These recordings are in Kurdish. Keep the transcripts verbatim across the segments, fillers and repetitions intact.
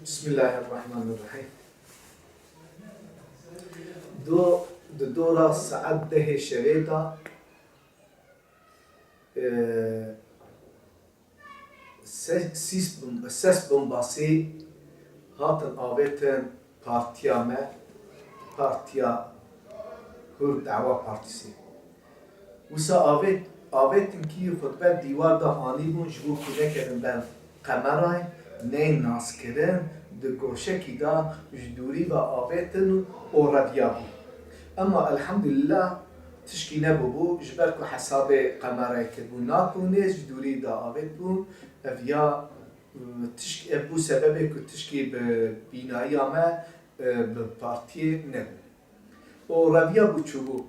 Bismillahirrahmanirrahim. Do, di dora saet dehê şevê de, e, se-, sîs bom-, ses bombasî hatin avêtin partiya me, Partiya Hûr Dawa Partîsê. Wisa avêt, avêtin kî xwe di ber dîwar de anîbûn, ji bo ku nekevin ber qemerayê, neyên naskirin, di goşekî de ji dûrî ve avêtin û reviyabûn. Ema elhamdulillah tişkî nebûbû, ji ber ku hesabê qemerayê kiribû nat û nêz ji dûrî de avêtbûn. Ev ya, tişk-, ev bû sebebê ku tişkî bi bînayiya me, e, bi partiyê nebû. Û reviya bû çûbû.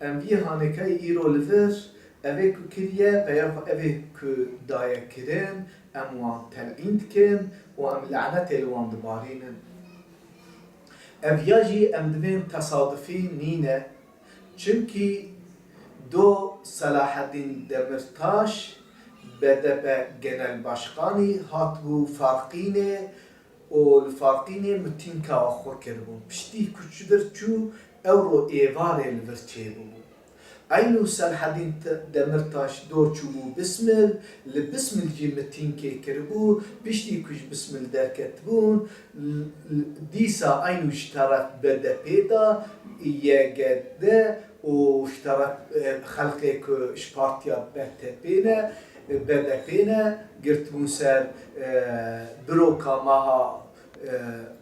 Em vî hanêkayî îro li vir, evê ku kiriye, peya xwe evê ku daye kirin, em wan telîn dikin û em lanetê li wan dibarînin. Ev ya jî em divên tesadufî nîne, çimkî do Selaheddîn Demirtaş, B D P Genel Başkanî, hatibû Farqînê, û li Farqînê mitînka xwe kiribûn. Piştî ku ji vir çû, ewro êvarê li vir çêbûbû. Eynû Selhedîn Te-, Demirtaş do çûbû Bismil, li Bismil jî mitînkê kiribû. Piştî ku ji Bismil derketibûn, l-, l-, dîsa eynû ji teref B D P de, Y G D û ji teref, e, xelkê ku ji partiya B D P ne, B D P ne, girtibûn ser, e, biroka meha, e,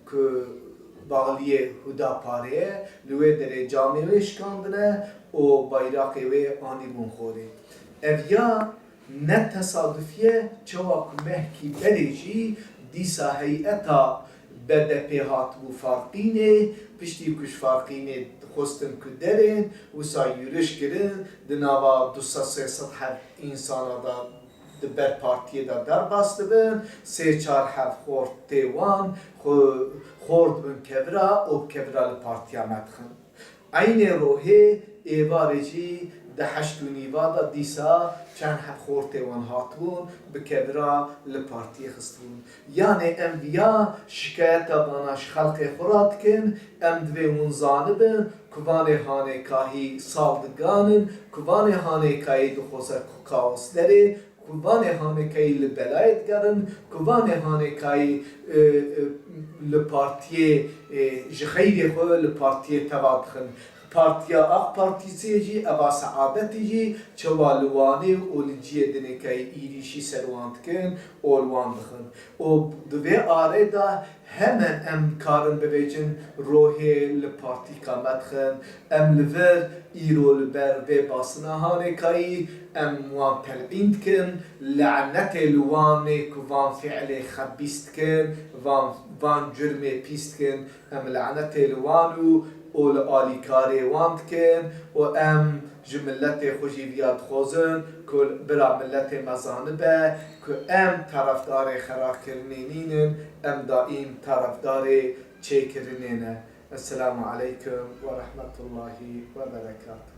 ku baxliyê Hudaparê ye, li wê derê camê wê şikandine û bayraqê wê anîbûn xorê. Ev ya ne tesadufî ye, çawa ku mehkî berê jî dîsa heyeta B D P hatibû Farqînê, piştî ku ji Farqînê dixwestin ku derên, wisa yûriş kirin, di nava du sed sê sed heb însana de di ber partiyê de derbas dibin, sê çar heb xortê wan xwe xor dibin kevira û bi kevira li partiya me dixin. Eynê rohê êvarê jî di heşt û nîva de dîsa çend heb xortê wan hatibûn, bi kevira li partiyê xistibûn. Yanê em viya şikayeta vana ji xelkê xwe re dikin, em divê hûn zanibin ku vanê hanêkahî sal diganin, ku vanê hanêkahî dixwaze ku kaos derê, ku vanê hanêkahî li belayê digerin, ku vanê hanêkahî, e, e, li partiyê, e, ji xeyrê xwe li partiyê teva dixin. Partiya AK Partîsê jî, eva seadetê jî, çawa li Wanê û li cihê dinê kayê êrîşî ser wan dikin û li wan dixin. Û di vê arê de hemen em karin bibêjin rohê li partîka me dixin. Em li vir îro li ber vê basina hanêkayî em wan telqîn dikin. Lanetê li wanê ku van fiilê xebîs dikin, van, van curmê pîs dikin. Em lanetê li wan û, û li alîkarê wan dikin û em ji miletê xwe jî viya dixwazin ku bira miletê me zanibe ku em terefdarê xerakirinê nînin, em daîm terefdarê çêkirinê ne. Esselamu aleykum ve rahmetullahi ve berekatuh.